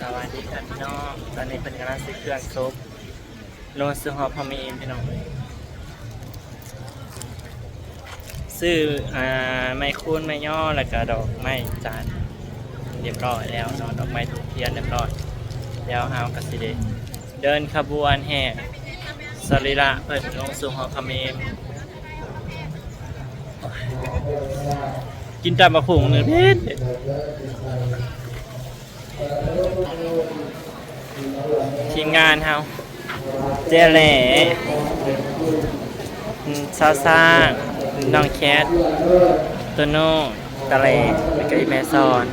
ສະບາຍດີທ່ານພີ່ນ້ອງ, ຕອນນີ້ເພິ່ນກຳລັງຊິເຄື່ອນສົບລົງສູ່ຫໍພະເມນພີ່ນ້ອງ. ຊື້ ອ່າ ໄມ້ຄູນໄມ້ຍໍ ແລ້ວກະດອກໄມ້ຈັນຮຽບຮ້ອຍແລ້ວເນາະ, ດອກໄມ້ທູບທຽນຮຽບຮ້ອຍ. ດຽວເຮົາກະຊິໄດ້ເດີນຂະບວນແຫ່ສະລີລະເພິ່ນລົງສູ່ຫໍພະເມນ. ກິນຕຳບັກຫຸ່ງນີ້ເຜັດ. ທີມງານເຮົາ ເຈ້ແຫຼ ອືມ ຊາວຊ້າງ ນ້ອງແຄດ ໂຕໂນ່ ຕາແຫຼ ແລ້ວກະອີ່ແມ່ສອນ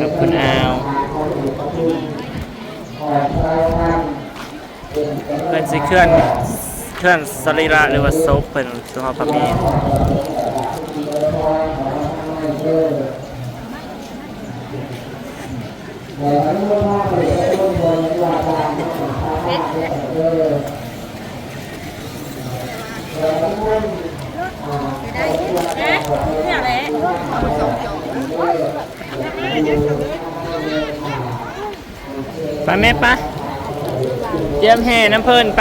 ກັບຄຸນອາວ. ເພິ່ນຊິເຄື່ອນ ເຄື່ອນສະລີລະ ຫຼືວ່າສົບເພິ່ນສູ່ຫໍພະເມນ. ໄປແມ່ ໄປ ຕຽມແຫ່ນຳເພິ່ນ ໄປ.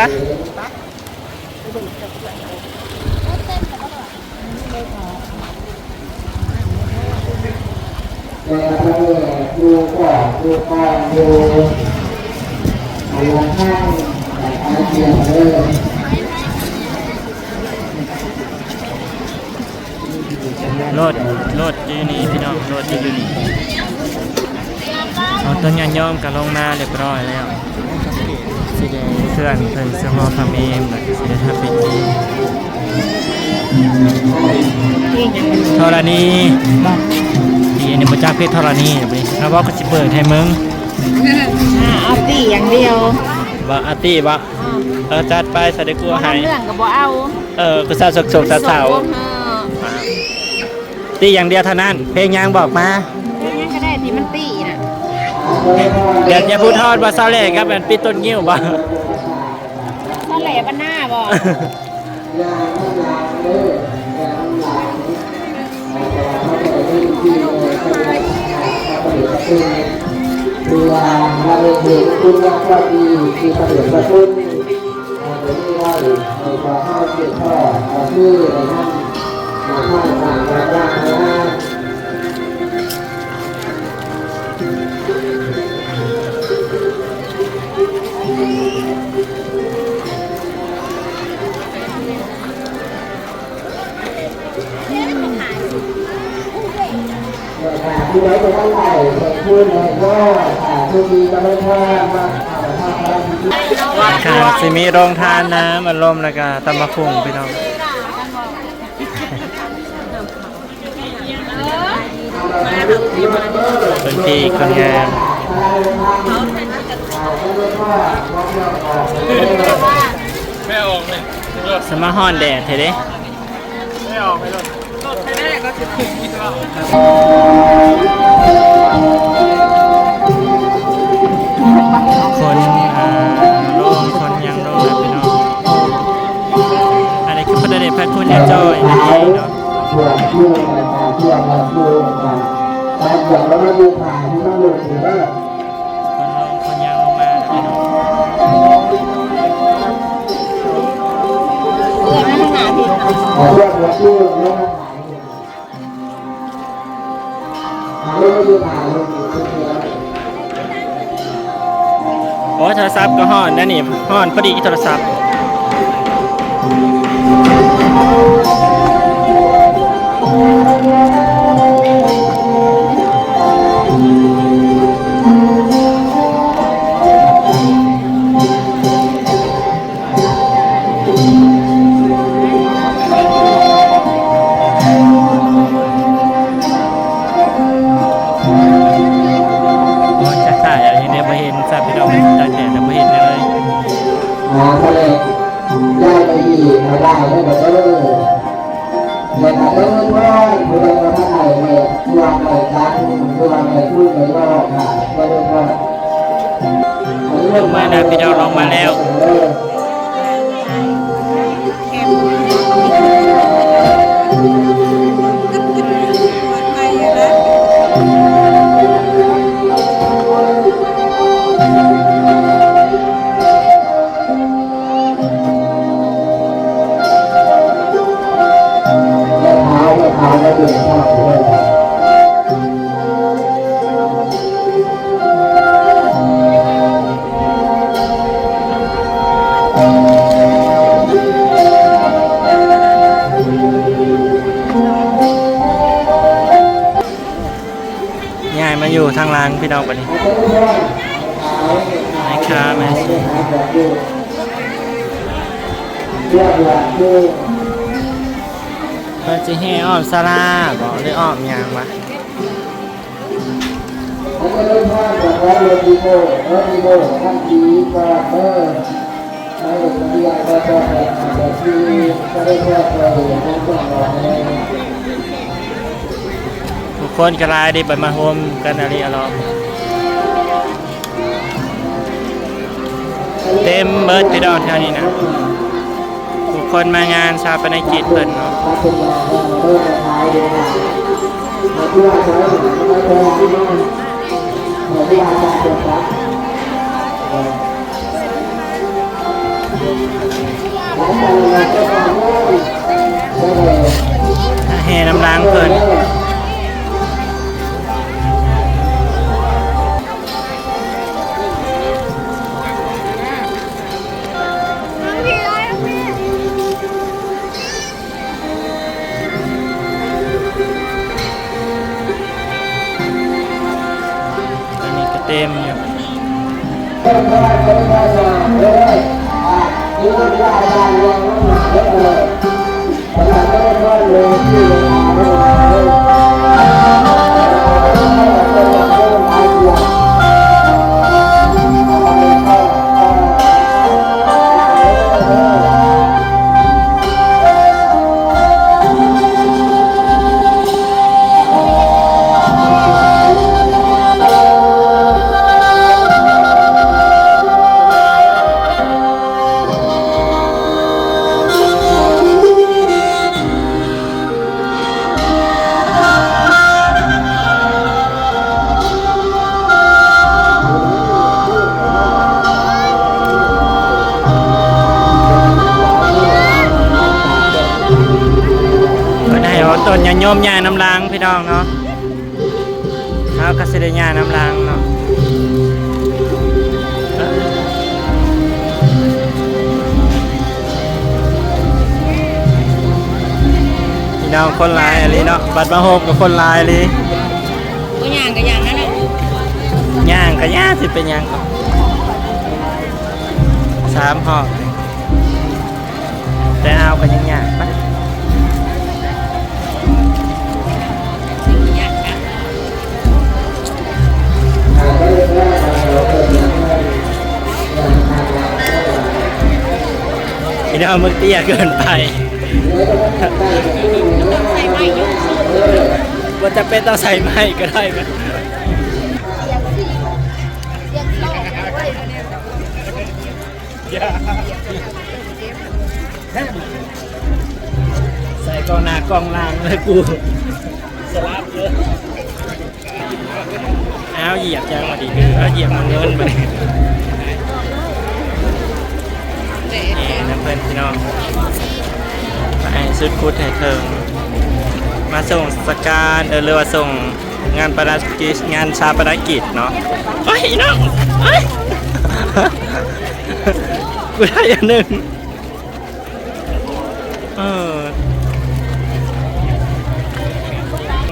ລົດ ລົດຢູ່ນີ້ພີ່ນ້ອງ, ລົດຢູ່ນີ້. ເອົາ ຕອນຍາດໂຍມກະລົງມາຮຽບຮ້ອຍແລ້ວ, ຊິໄດ້ເຄື່ອນເພິ່ນສູ່ຫໍພະເມນ ແລ້ວກະຊິໄດ້ທຳພິທີ. ທໍລະນີ ອີ່ນີ້ບໍ່ຈັກເພດທໍລະນີ, ລາວເວົ້າກະຊິເປີດໃຫ້ເບິ່ງ. ອາ ເອົາຕີຢ່າງດຽວ. ວ່າອາຕີບໍ່? ເອີ ຈັດໄປ ສະເດັດກູໃຫ້. ເລື່ອງກະບໍ່ເອົາ. ເອີ ກະສາວໂສກສາວ. ຕີຢ່າງດຽວເທົ່ານັ້ນ. ເພງຫຍັງບອກມາ. ເພງຫຍັງກະໄດ້ທີ່ມັນຕີນະ. ແບບຍາພູທອນບໍ່? ຊາວແຫຼກັບອັນປິດຕົ້ນງິ້ວບໍ່? ຊາວແຫຼບ້ານນາບໍ່? ຄືວ່າເຮົາເຮັດບຸນນຳຄວາມດີທີ່ພະເດດພະຄຸນ ເຮົາໄດ້ມີໄວ້ໃຫ້ພວກເຮົາສືບທອດຕໍ່ຄືໃນນຳ ອ່າ ທາງສາທາລະນະ. ຂ້າງຊິມີໂຮງທານນ້ຳອັດລົມ ແລ້ວກະຕຳບັກຫຸ່ງພີ່ນ້ອງ. ເປັນພີ່ຄົນງາມ ສະມາຮ້ອນແດດແທ້ເດ້. ຄົນ ອ່າ ລົງ ຄົນຍັງລົງນະພີ່ນ້ອງ. ອັນນີ້ຄືພະເດດພະຄຸນຍາຈ້ອຍນັ້ນເອງເນາະ. ຄົນລົງຄົນຍ່າງລົງມາແລ້ວພີ່ນ້ອງ. ເອື້ອຍມາທາງໜ້າພີ້. ໂອ້ຍ ໂທລະສັບກະຮ້ອນແນວນີ້ ຮ້ອນພໍດີໂທລະສັບ. ໂອ້ຍ ຈັກຖ່າຍເອົາຈັ່ງໃດບໍ່ເຫັນຊ້ຳພີ່ນ້ອງ, ຕາກແດດແລ້ວບໍ່ເຫັນເລີຍ. ອ່າ ເຂົາເລີຍຍ້າຍໄປອີກ ເອົາໄດ້ເດີ. ແລ້ວກະເດີນໄປ ຜູ້ໃດບໍ່ທັນໄດ້ໄມ້ ຕົວໄມ້ຈັນ ຕົວໄມ້ຄູນໄມ້ຍໍ ກໍເດີນໄປ. ລົງມາແລ້ວພີ່ນ້ອງ, ລົງມາແລ້ວ. ປອດໄພຢູ່ນະ. ງພີ່ນ້ອງບັດນີ້ ແມ່ຄ້າແມ່ຊື້ ເພິ່ນຊິແຫ່ອ້ອມສາລາບໍ ຫຼືອ້ອມຫຍັງວະ? ຜູ້ຄົນກໍຫຼາຍເດ້ ໄປມາໂຮມກັນອະລິອະຫຼໍ ເຕັມເບິດພີ່ນ້ອງແຖວນີ້ນະ ຜູ້ຄົນມາງານຊາປະນະກິດເພິ່ນເນາະ. ແຫ່ນຳລາງເພິ່ນ ອັນນີ້ກໍເຕັມຢູ່ ເພິ່ນໃຫ້ອອກຕົນຍາດໂຍມຍ່າງນຳຫຼັງພີ່ນ້ອງເນາະ. ເຮົາກໍຊິໄດ້ຍ່າງນຳຫຼັງເນາະ ພີ່ນ້ອງຄົນຫຼາຍອີ່ຫຼີເນາະ ບັດມາໂຮມກໍຄົນຫຼາຍອີ່ຫຼີ ບໍ່ຍ່າງກໍຍ່າງນັ້ນແຫຼະ ຍ່າງກໍຍ່າງ ຊິເປັນຫຍັງກໍ ສາມຮອບ ແຕ່ເອົາກໍຍັງຍາກນະ ພີ່ນ້ອງ ມັນເຕ້ຍເກີນໄປ ບໍ່ຈຳເປັນຕ້ອງໃສ່ໄມ້ກໍໄດ້ ໃສ່ກ້ອງໜ້າກ້ອງຫຼັງເລີຍກູ ສະຫຼັບເລີຍ ອ້າວ ຢຽບຈັ່ງວ່າດີ ເອີ ຢຽບມັນເງິນບັດນີ້ ແຫ່ນຳເພິ່ນພີ່ນ້ອງ ໄປໃຫ້ສຸດກຸດໃຫ້ເຖິງ ມາສົ່ງສະການ ເອີ ຫຼືວ່າສົ່ງ ງານປະນະກິດ ງານຊາປະນະກິດເນາະ ໂອ້ຍ ອີ່ນ້ອງ ໂອ້ຍ ກູໄດ້ອັນໜຶ່ງ ເອີ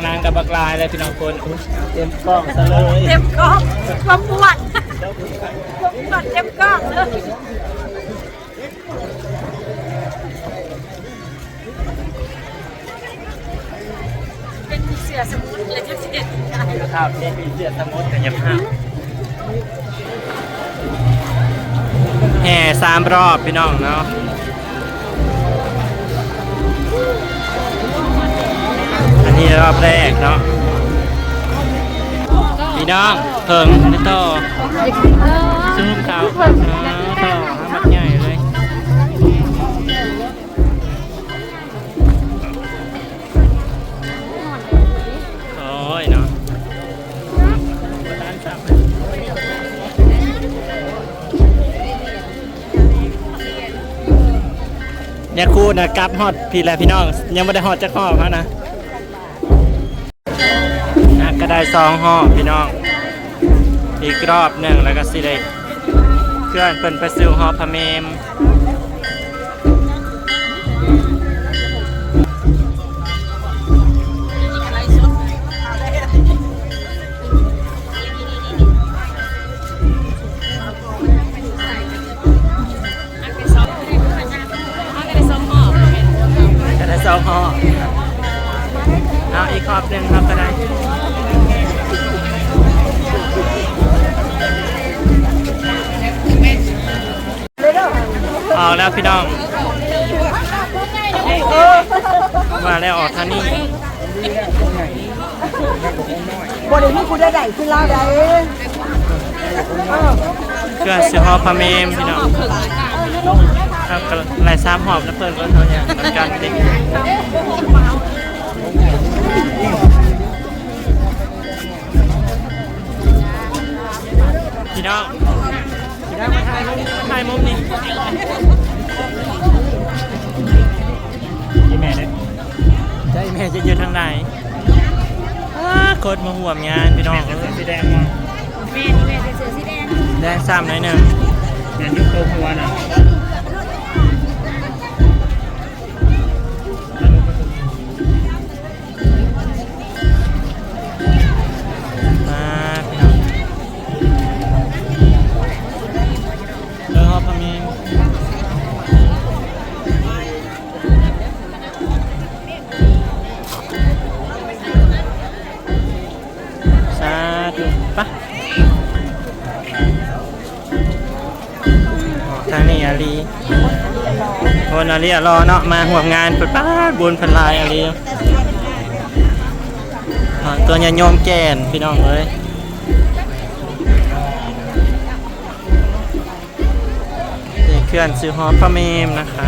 ນາງກໍບັກຫຼາຍເລີຍພີ່ນ້ອງຄົນ ເຕັມກ້ອງຊະເລີຍ ເຕັມກ້ອງ ຄວາມປວດ ຄວາມປວດເຕັມກ້ອງເລີຍ. ເປັນຜີເສືອສະໝຸດ ແລະ ຈັກຊິເຮັດຫຍັງໄດ້ ເປັນຜີເສືອສະໝຸດ ກະຢ່າພາດ ແຫ່ສາມຮອບພີ່ນ້ອງເນາະ ອັນນີ້ຮອບແລກເນາະ ພີ່ນ້ອງ ເຜິ້ງ ຕໍ່ ຊູມເຂົ້າ ຕໍ່ ບັກໃຫຍ່ເລີຍ. ໂອ້ຍເນາະ ຍາຄູນະ ກັບຮອດພີ້ແລ້ວພີ່ນ້ອງ ຍັງບໍ່ໄດ້ຮອດຈັກຮອບຫັ້ນນະ. ອ່ະ ກໍໄດ້ສອງຮອບພີ່ນ້ອງ ອີກຮອບໜຶ່ງ ແລ້ວກໍຊິໄດ້ເຄື່ອນເພິ່ນໄປສູ່ຫໍພະເມມ. ອອກແລ້ວພີ່ນ້ອງ ວ່າແລ້ວອອກທາງນີ້ ບໍ່ໄດ້ມີຜູ້ໃດໄດ້ຄືລາວໃດ. ເອີ ເຄື່ອນຊິຮອດພະເມມພີ່ນ້ອງ ເຮົາກໍໄລ່ສາມຮອບນຳເພິ່ນກ່ອນ ເຮົາຢາກນຳກັນຕິ. ພີ່ນ້ອງ ພີ່ນ້ອງມາຖ່າຍຮູບ ມາຖ່າຍມຸມນີ້ ອີ່ແມ່ເດ້ ໃຈແມ່ຈະຢູ່ທາງໃດ? ອ້າ ຄົນມາຮ່ວມງານພີ່ນ້ອງເອີຍ ແມ່ນແຕ່ເສື້ອສີແດງບໍ່? ແມ່ນ ແມ່ນແຕ່ເສື້ອສີແດງ ແດງຊ້ຳໜ້ອຍໜຶ່ງ ແມ່ນຢູ່ໂຕຫົວນະ. ມາພີ່ນ້ອງ ເດີຮອດພະເມນ ສາທຸ ໄປ. ທາງນີ້ອາລີ ຄົນອາລີອາລໍເນາະ ມາຮ່ວມງານ ປາດ ບຸນເພິ່ນຫຼາຍອາລີ ຕົວຍາດໂຍມແກ່ນພີ່ນ້ອງເອີຍ ເຄື່ອນຊິຮອດພະເມມນະຄະ.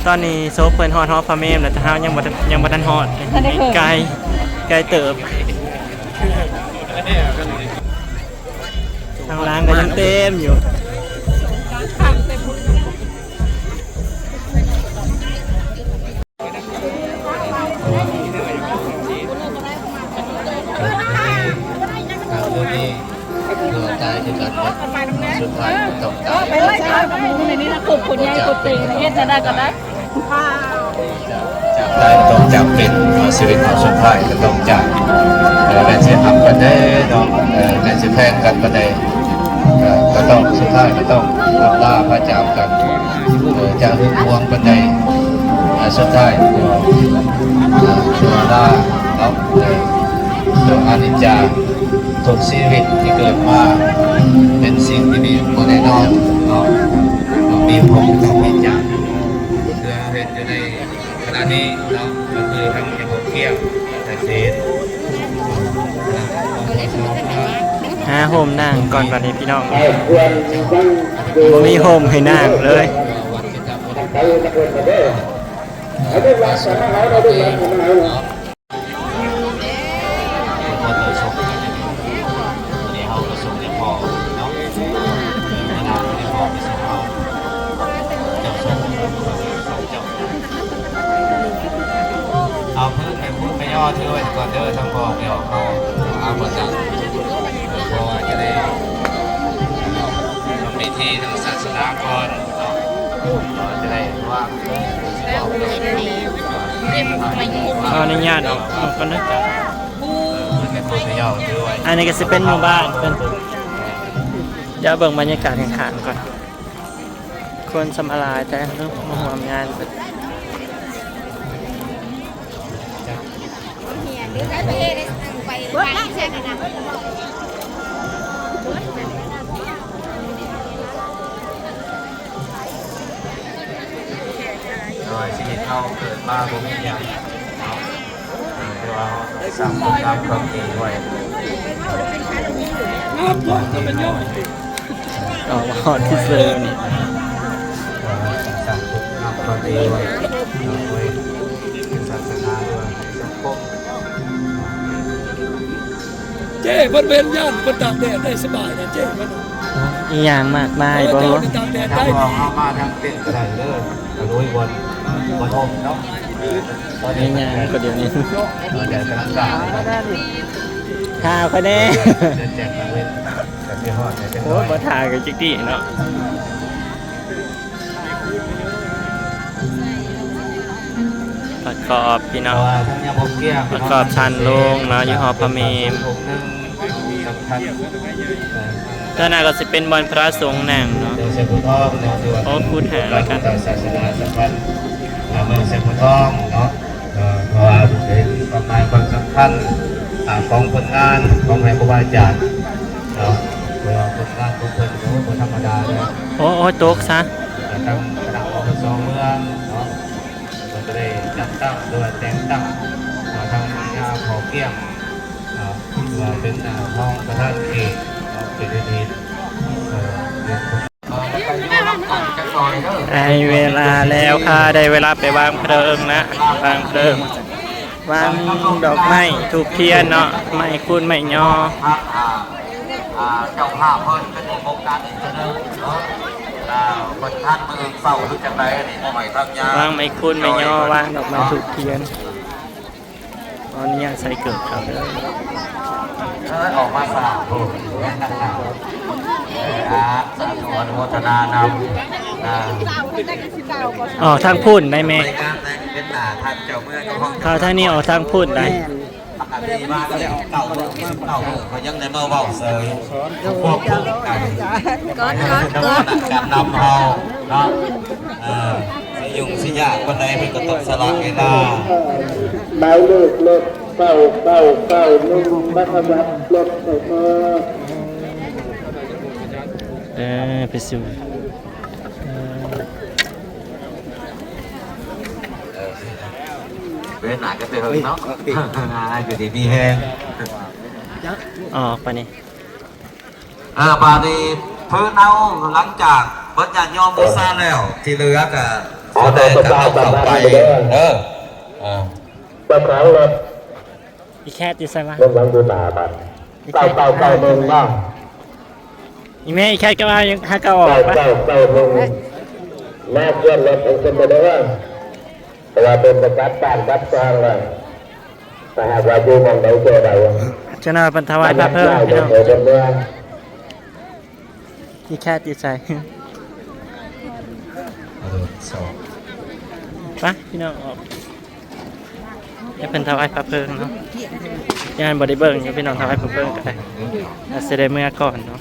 ຕອນນີ້ສົບເພິ່ນຮອດຫໍພະເມມແລ້ວ ແຕ່ເຮົາຍັງບໍ່ ຍັງບໍ່ທັນຮອດ ທັນໄດ້ເຖິງ ໄກ ໄກເຕີບ ທາງຫຼັງກໍຍັງເຕັມຢູ່. ເລື່ອງນີ້ ເລື່ອງນີ້ ເລື່ອງຕາຍຄືກັນເບິດ ສຸດທ້າຍກໍຕ້ອງຕາຍ ໄປເລີຍ ຄົນໃຫຍ່ຄົນເປັນ ເຮັດແນວໃດກໍໄດ້ ຈາກ ຈາກຕາຍກໍຕ້ອງຈາກເປັນ ຊີວິດເຮົາສຸດທ້າຍກໍຕ້ອງຈາກ ເອີ ແມ່ນຊິຮັກກັນແດ່ເນາະ ເອີ ແມ່ນຊິແພງກັນປານໃດ ກໍ ກໍຕ້ອງ ສຸດທ້າຍກໍຕ້ອງອຳລາພາຈາກກັນ ຈະຫຶງຫວງປານໃດ ອ່າ ສຸດທ້າຍກໍ ອ່າ ເວລາເນາະ ເອີ ຕົວອະນິດຈາ ທຸກຊີວິດທີ່ເກີດມາ ເປັນສິ່ງທີ່ມີບໍ່ແນ່ນອນເນາະ ຕ້ອງມີພົບຕ້ອງມີຈາກ ຄືເຮົາເຫັນຢູ່ໃນຂະນະນີ້ເນາະ ກໍຄືທັງແມ່ບົວກຽມ ແລະ ເສນ ຫາຮົ່ມນັ່ງກ່ອນບັດນີ້ພີ່ນ້ອງ ບໍ່ມີຮົ່ມໃຫ້ນັ່ງເລີຍ. ເອົາພື້ນແມ່ພຸ້ນແມ່ຍໍຖືໄວ້ກ່ອນເດີ ທາງພໍ່ແມ່ອອກເຮົາເອົາບໍ່ຈັກ ເພາະວ່າຈະໄດ້ທຳພິທີທາງສາສະໜາກ່ອນເນາະ ຈະໄດ້ວ່າ ຂໍອະນຸຍາດອອກ ອອກກ່ອນເດີ. ອັນນີ້ກໍຊິເປັນໝູ່ບ້ານເພິ່ນ ດຽວເບິ່ງບັນຍາກາດຂ້າງໆກ່ອນ. ຄົນສ່ຳຫຼາຍແທ້ເນາະ ມາຮ່ວມງານເພິ່ນ. ໂດຍຊີວິດເຮົາເກີດມາບໍ່ມີຫຍັງເນາະ ເອີ ແຕ່ວ່າເຮົາຕ້ອງສ້າງຄຸນງາມຄວາມດີໄວ້ ເອົາຮອດທີ່ເຊີນີ້ ເອີ ເຮົາຕ້ອງສ້າງຄຸນງາມຄວາມດີໄວ້ເນາະ ໄວ້ໃນສາສະໜາ ຫຼືວ່າໃນສັງຄົມ. ເຈ້ ເພິ່ນເຫັນຢ້ານເພິ່ນຕາກແດດໄດ້ສະບາຍນະເຈ້ ເພິ່ນ ອີຫຍັງມາກມາຍບໍ່? ເອີ ເຈົ້ານີ້ຕາກແດດໄດ້ດີ ເຮົາມາທາງເຕັນກໍໄດ້ເດີ ກະລຸຍບ່ອນ ບ່ອນຮົ່ມເນາະ ເອີ ຕອນນີ້ ອີຫຍັງກໍດຽວນີ້ ເອີ ແດດກຳລັງກາງ ຖ້າຂ້ອຍແດ່ ເດີນແຈກກາງເວັນ ກໍຊິຮອດແລ້ວຈັກໜ້ອຍ ໂອ້ຍ ບໍ່ຖ້າກັນຈັກທີເນາະ. ປະກອບພີ່ນ້ອງ ປະກອບຊັ້ນລົງເນາະ ຢູ່ຫໍພະເມມ. ເທື່ອໜ້າກໍຊິເປັນບ່ອນພະສົງນັ່ງເນາະ. ໂອ້ ພູດຫາແລ້ວກັນ ສາສະໜາສຳພັນ ເມືອງໄຊພູທອງເນາະ ເພາະວ່າເຫັນຄວາມໝາຍຄວາມສຳຄັນຂອງຜົນງານຂອງແມ່ຄູບາອາຈານເນາະ. ຜົນງານຂອງເພິ່ນກໍບໍ່ທຳມະດາເດ້. ໂອ້ ໂອ້ ຕົກຊະ. ແລ້ວທາງຄະນະ ອພສ ເມືອງເນາະ ເພິ່ນກໍໄດ້ຈັດຕັ້ງ ຫຼືວ່າແຕ່ງຕັ້ງ ເອົາທາງຍາພໍ່ກ້ຽງ ເອີ ເປັນ ເອີ ຮອງປະທານເຂດເນາະ ເປັນອະດີດ ເອີ ເປັນ ໄດ້ເວລາແລ້ວຄ່ະ ໄດ້ເວລາໄປວາງເພີງລະ ວາງເພີງ ວາງດອກໄມ້ທູບທຽນເນາະ ໄມ້ຄູນໄມ້ຍໍ. ອ່າ ເຈົ້າພາບເພິ່ນເປັນຜູ້ບົງການອີກເທື່ອໜຶ່ງເນາະ ອ່າ ເພິ່ນທັນມື້ເຊົ້າຫຼືຈັ່ງໃດ ອັນນີ້ບໍ່ໃຫ້ທາງຍາ ວາງໄມ້ຄູນໄມ້ຍໍ ວາງດອກໄມ້ທູບທຽນ. ຂໍອະນຸຍາດໃສ່ເກີບເຂົາເດີ. ເອີ ອອກມາສາມຜູ້ ອ່າ ສາທຸອະນຸໂມທະນານຳ ອ່າ ອອກທາງພຸ້ນໄດ໋ແມ່. ເປັນໜ້າທ່ານເຈົ້າເມືອງ ເຂົ້າທາງນີ້ ອອກທາງພຸ້ນໄດ໋. ແມ່ນ ປະກະຕິມາແລ້ວ ເກົ້າໂມງ ເກົ້າໂມງ ເຂົາຍັງໄດ້ມາເວົ້າເສີຍ ຄວບຄຸມກັນ ກ່ອນ ກ່ອນ ກ່ອນ ການນຳເຮົາເນາະ ເອີ ຊິຫຍຸ້ງຊິຍາກປານໃດ ເພິ່ນກໍຕ້ອງສະຫຼະເວລາ. ໝາຍເລກລົດ ເກົ້າເກົ້າເກົ້າໜຶ່ງ ມາຮັບລົດໄປເດີ. ເອີ ໄປສູ່ ເອີ ເອີ ເວນາກັນເດີເນາະ ຢູ່ດີມີແຮງ. ອອກໄປນີ້ ເອີ ບາດນີ້ເພິ່ນເອົາ ຫຼັງຈາກເບິດຍາດໂຍມບູຊາແລ້ວ ທີ່ເຫຼືອກະ ຂໍແດ່ກະເອົາເຂົ້າໄປເດີ. ເອີ ເຈົ້າຂອງລົດ ອີແຄດຢູ່ໃສວະ? ລົດຫຼັງຢູ່ໜ້າບາດ ເກົ້າເກົ້າເກົ້າໜຶ່ງ ບໍ່? ອີແມ່ ອີແຄດກໍວ່າຫາກໍອອກໄປ ເກົ້າເກົ້າເກົ້າໜຶ່ງ ມາເຄື່ອນລົດໃຫ້ເພິ່ນໄປເດີ ເພາະວ່າເພິ່ນປະກາດບ້ານກັບຊ່ອງແລ້ວ ຖ້າຫາກວ່າຢູ່ໝ່ອງໃດເທື່ອໃດ ຈະໜ້ອຍເພິ່ນຖວາຍພະເພີງພີ່ນ້ອງ. ອີແຄດຢູ່ໃສ? ເອີ ສອງ ໄປພີ່ນ້ອງອອກ ໃຫ້ເພິ່ນຖວາຍພະເພີງເນາະ. ຢ້ານບໍ່ໄດ້ເບິ່ງຢູ່ພີ່ນ້ອງ ຖວາຍພະເພີງກໍໄດ້ ອາດຊິໄດ້ເມືອກ່ອນເນາະ.